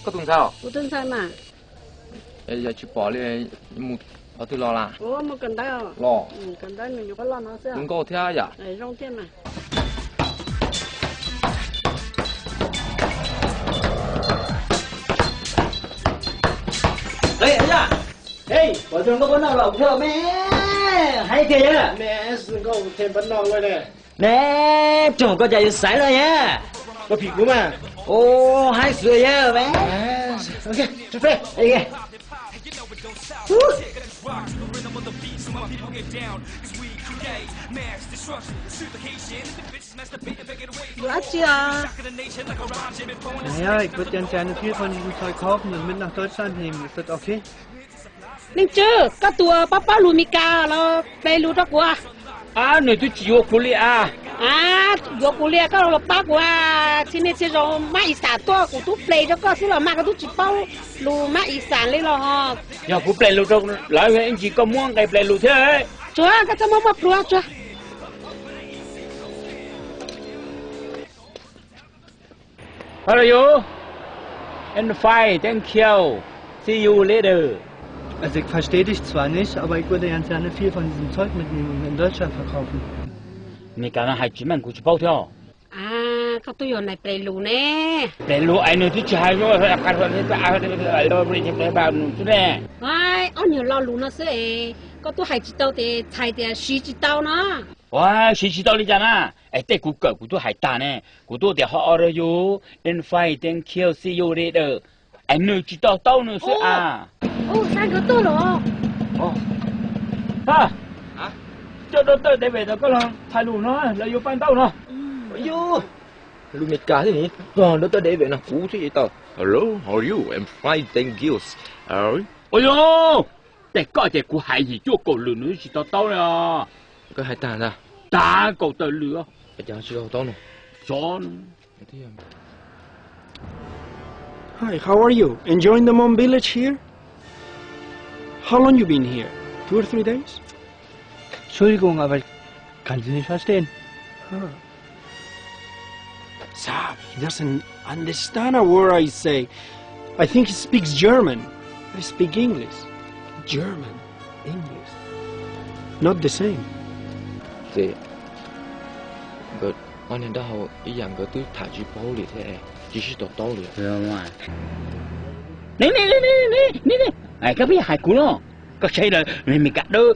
Koj tus ntxhais os? Kuv tus ntxhais mas. Yog tsis pom li, mus qhov twg los las? Los, zoo nkauj thiab yom. Pom zoo nkauj pab noj los thiab me, haib tiag yawg. Me, zoo nkauj thiab pab noj ua ne. Me, tsoom koj cas yuav xaiv los yawg? Koj phim kuv mas. Ua haib xwb yawg me. Ua dab tsi os? Naja, ik wurd gern seine vier von diesen Zeug kaufen und mit nach Deutschland nehmen. Ist das okay? Leej Tswb, koj tus paub paub lus Meskas los ple lus rau kuv. Ab, nws twb tsis yuav kuv li as. Ab, yuav kuv li, koj los pab kuv, txhia niaj txhia zaus mab ib xam tuaj kuv twb ple rau koj xwb los mas koj twb tsis paub lus mab ib xam li los ho. Yog kuv ple lus rau lawv ib ntsis koj muab nqe ple lus thiab. Tsuag, koj txhob muab muaj pluag tsuag. Hello, you? I'm fine, thank you. See you later. Also, ich verstehe dich zwar nicht, aber ich würde gern sehr viel von diesem Zeug mitnehmen und in Deutschland verkaufen. Meskas no hais tsis meej kuv tsis paub thiab. Koj twb yog nais ple lus ne. Ple lus es nws twb tsis hais xwb ne. Ob nyuag lo lus no xwb es koj twb hais tsis tau ces txhais tias siv tsis tau no. Ua, siv tsis tau li cas na? Es tej kuv kawm kuv twb hais tag ne, kuv twb tias how are you, I'm fine, thank you, see you later. Es nws tsis to taub nws xwb as. Coj doctor David koj los txhais lus no, lawv yuav pab ntaub no. Lus Meskas thiab ni, doctor David no kuv twb tsis tau. Hello, how are you? I'm fine, thank you. Ua yog, ces koj ces kuv hais yim cuaj kaum lwm nws twb tsis to taub li os. Koj hais tag ntag. Tag kaum tawm lwm os. Cas tsis to taub no. Xyov. Hi, how are you? Enjoying the Hmong village here? How long you been here? Two or three days? Entschuldigung, aber kann Sie nicht verstehen. Huh. Sir, he doesn't understand a word I say. I think he speaks German. I speak English. German, English. Not the same. Ces nkawd ob niag dab hau ib yam nkawd twb tham tsis paub li thiab, tsis sib to taub li. Koj pheej hais kuv los, koj saib lawv Meskas dawb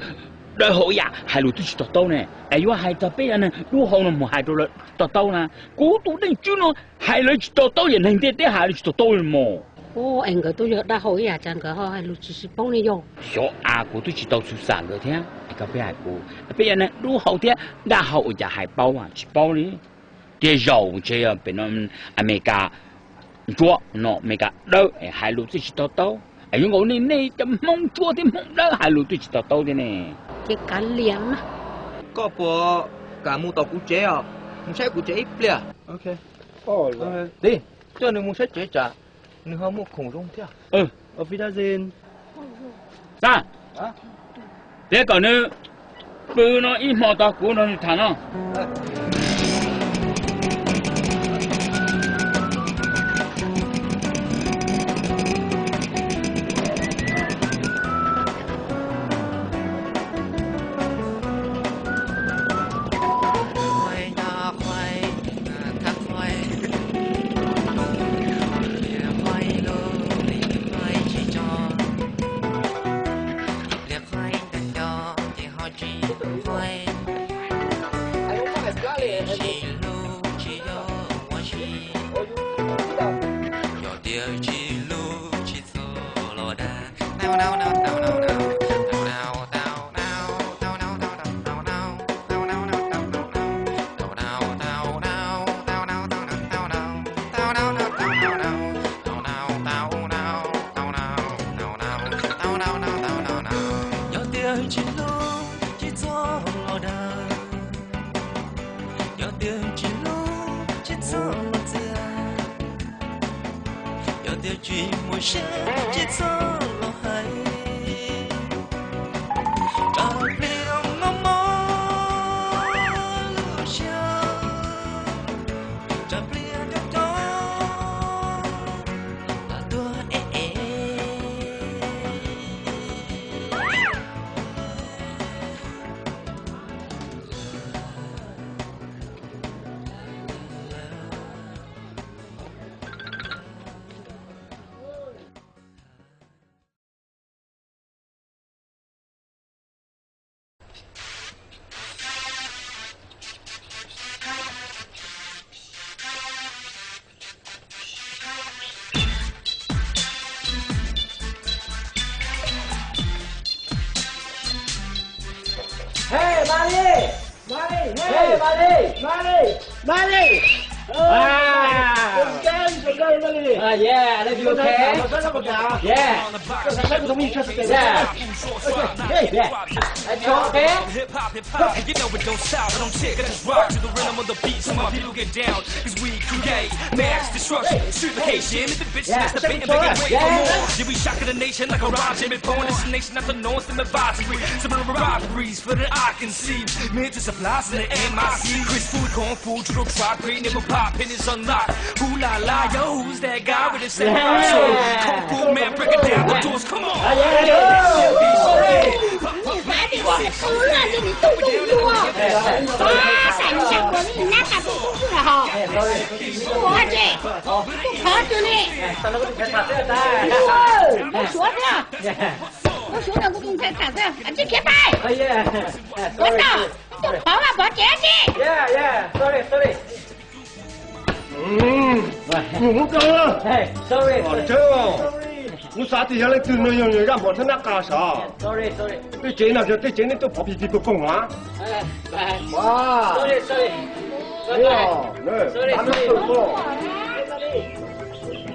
hau ib yam hais lus twb tsis to taub ne, es yuav hais txog peb cov neeg dub hau no mus hais rau lawv to taub na. Kuv tus Leej Tswb no hais lawv tsis to taub, yam neeg ntiaj teb hais lawv tsis to taub li mos. Es nkawd twb yog dab hau ib yam cas nkawd ho hais lus tsis sib paub ne yog? Xyov as, kuv twb tsis tau xu xam nkawd thiab. Koj pheej hais kuv, peb cov neeg dub hau thiab dab hau ua cas hais paub tsis paub li. Tej zaum ntshe pem no Amelikas ntsuab no Amelikas dawb hais lus twb tsis to taub, es yuav nkaus nej, nej cov Hmoob ntsuab thiab Hmoob dawb hais lus twb tsis to taub thiab ne. Ces kav liam mas. Koj puas kam mus tom kuv tsev os? Mus saib kuv tsev ib pliag. Tij, coj nws mus saib tsev tsam nws ho muaj khoom zoo thiab. Xav, peb kom nws pw no ib hmo tog kuv nrog nws tham no. Yog tias tsis hlub tsis txhob los dag, yog tias tsis hlub tsis txhob los txias, yog tias tsis muaj siab tsis txhob los hais. Tsam pliag mob mob lub siab, tsam pliag nco nco, tas tuag Hey, Mali, hey, Mali, Mali, Mali. Wow. Good guy, good guy, Mali. Uh, yeah, I love you, okay? Yeah. Yeah. Hey, yeah. That's okay. Hip hop, hip hop, you know it don't stop, I don't check, I just rock to the rhythm of the beat, so my people get down, 'cause we create mass destruction, street vacation, if the bitch, yeah, that's the band, they get ready for more. Yeah, we shock the nation like a rhyme, Jimmy Bond, destination, not the north, and advisory, some of the robberies, for the I can see, mid to supply, to the M I C, Chris Food, Kung Fu, Judo, Tribe, Green, Nipple Pop, Pennies Unlocked, ooh la la, yo, who's that guy with the same show, Kung Fu Man, break it down, the doors, come on. Nws xav tias ua kuv luaj ces nws tuaj tua kuv. Xav nws xav kuv li nab tas kuv kub xwb los hos. Kuv ua tsis, kuv khov twg li. Kuv suav xwb. Kuv suav no kuv tus ntxhais tham xwb, tsis khiav pais. Kuv no, tus qhov mas pov tsev tsis. Kuv xav tias yog leej twg no yog zaj npam thab nab qa sav. Tej tsev no yog tej tsev nej tuaj pov pig pig pog koog na.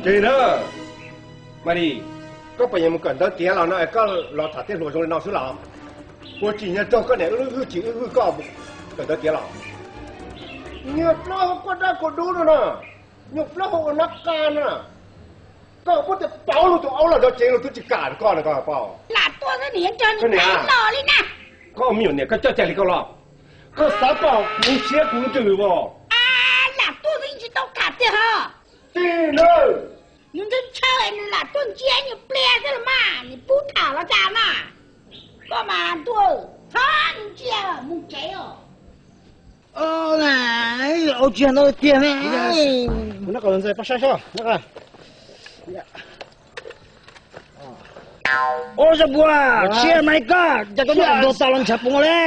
Ces na, Mali, koj puas yuav mus kawm ntawv tiav los no es koj los tham tej hluas zoo li no xwb los? Puas tsim nyog raug koj niam wb hwj tsis wb hwj koj kawm ntawv tiav los? Nyuag plaub hau kuaj dab kuaj dub no na, nyuag plaub hau ua nab qa no na. Koj puab tias pauv lug tus aub los dov tsev los twb tsis kam koj no koj paub. Lam tuaj xwb nws yuav nrog nws tham los li na. Koj me nyuam niam koj coj cai li koj los? Koj xav kom kuv siab kuv ntsws os. Lam tuaj xwb tsis tau tham tiag hos. Tij na. Nws ntshaw ntshaw nws lam tuaj ntsia nyuag pliag xwb los mas nws pub tham los cas na. Koj mas ntuj, txhob ntsia mus tsev os. Ua tsis yog ntau tiag ne. Kuv nab kom los ntxais pab saib seb. Ua zaj puas tshiab mas koj cas koj nyob ntuag tau los ntshav puv le.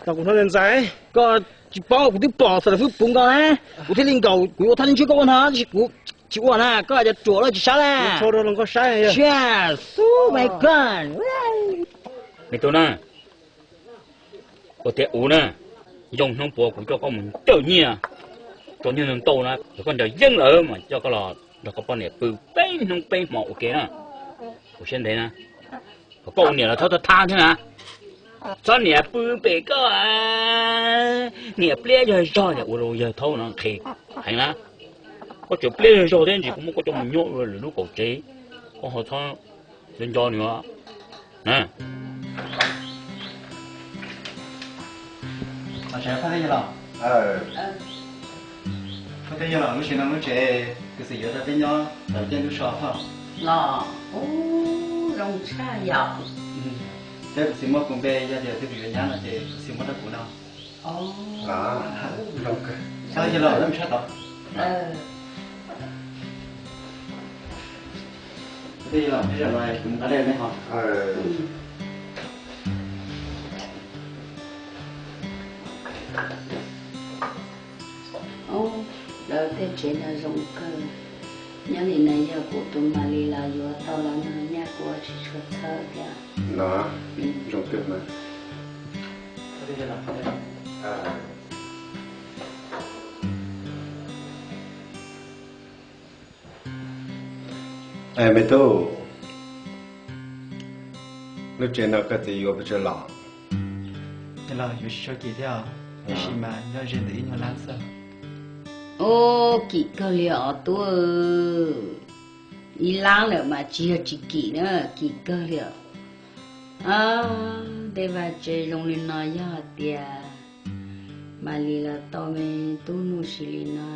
Tau kuv hnub ntxais, koj tsis paub kuv twb pom xav lawv fwb puv nkaus na. Kuv thiaj li nkaum kuv ua thaj li ntswg koj ua no tab sis kuv tsis ua na, koj cov ruam lawm tsis sab la. Siab xub mas koj. Me tub na, ua tiav ub na, zoo hnub puav kuv coj koj mus ncawm nyiaj, tau nyiaj ntau ntau na, yog koj nco yeeb lawm mas coj koj los nrog koj poj niam pw peb hnub peb hmo ua ke na. Kuv siab ntev na, kom koj ua niam los txhob thab thiab na. Txhob niam pw pem koj, niam pliab yog zog niam ua rau yawg thaub no nqhis heev na. Koj tseem pliab yog zog thiab ntsis kuv muab koj coj mus nyob lwm lub kaum tsev, koj ho txhob nco nco nws. Los tsev, Phaj Teb yawg los. Phaj Teb yawg los, lub tsev no lub tsev kwv txiv yuav rau peb nyob thaum caij ntuj so hos. Los, ub, zoo tshaj yom. Thiab kwv txiv muab kuv npe, yog tias twg yuav nyab no ces kwv txiv muab rau kuv no. Los, Phaj Teb yawg los, lam tshaj tod. Phaj Teb yawg los, tej zaum no kuv mus nqa dej nej ho. Ub, lawv tej tsev no zoo kawg. Nyob li no yog kuv tus Malis los yuav tau los no nyaj kuv tsis tshua txhawj thiab. No, zoo kawg mas. Es me tub, lub tsev no koj txiv yuav pes tsawg los? Los yuav tsis tshua kim thiab, tab sis mas nyob ze ntawm ib nyuag lab xwb. Ub, kim kawg li os tub. Ib lab lawm mas tsis yog tsis kim na, kim kawg li os. Tej vaj tse zoo li no yog hais tias Malis los tau me tub nuj sis li no.